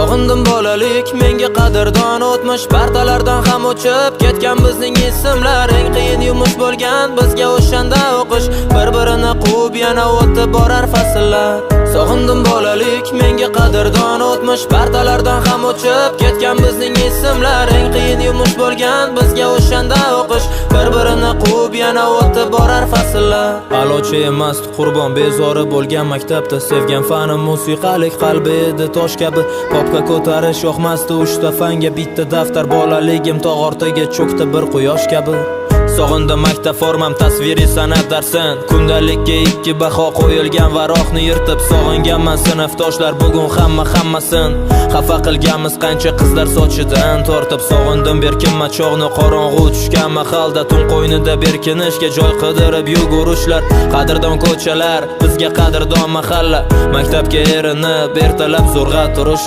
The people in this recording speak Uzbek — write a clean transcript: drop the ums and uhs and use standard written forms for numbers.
Sog'indim bolalik, menga qadrdon o'tmish. Partalardan ham o'chib ketgan bizning ismlar. Eng qiyin yumush bo'lgan bizga o'shanda o'qish. Bir birini quvib yana o'tib borar fasllar. Sog'indim bolalik, menga qadrdon o'tmish. Partalardan ham o'chib ketgan bizning ismlar. Eng qiyin yumush bo'lgan bizga o'shanda o'qish. Bir birini quvib yana o'tib borar fasllar. A'lochi emas Qurbon bezori bo'lgan maktabda. Sevgan fanim musiqalik, qalbi edi tosh kabi. Papka ko'tarish yoqmasdi, uchta fanga bitta daftar. Bolaligim tog' ortiga cho'kdi bir quyosh kabi. Sog'indim maktab formam, tasviriy san'at darsin. Kundalikka ikki baho qo'yilgan varoqni yirtib. Sog'inganman sinfdoshlar, bugun hamma hammasin. Xafa qilganmiz qancha qizlar sochidan tortib. Sog'indim berkinma chog'ni, qorong'u tushgan mahalda tun qo'ynida berkinishga joy qidirib yugurishlar. Qadrdon ko'chalar, bizga qadrdon mahalla. Maktabga erinib ertalab zo'rg'a turishlar.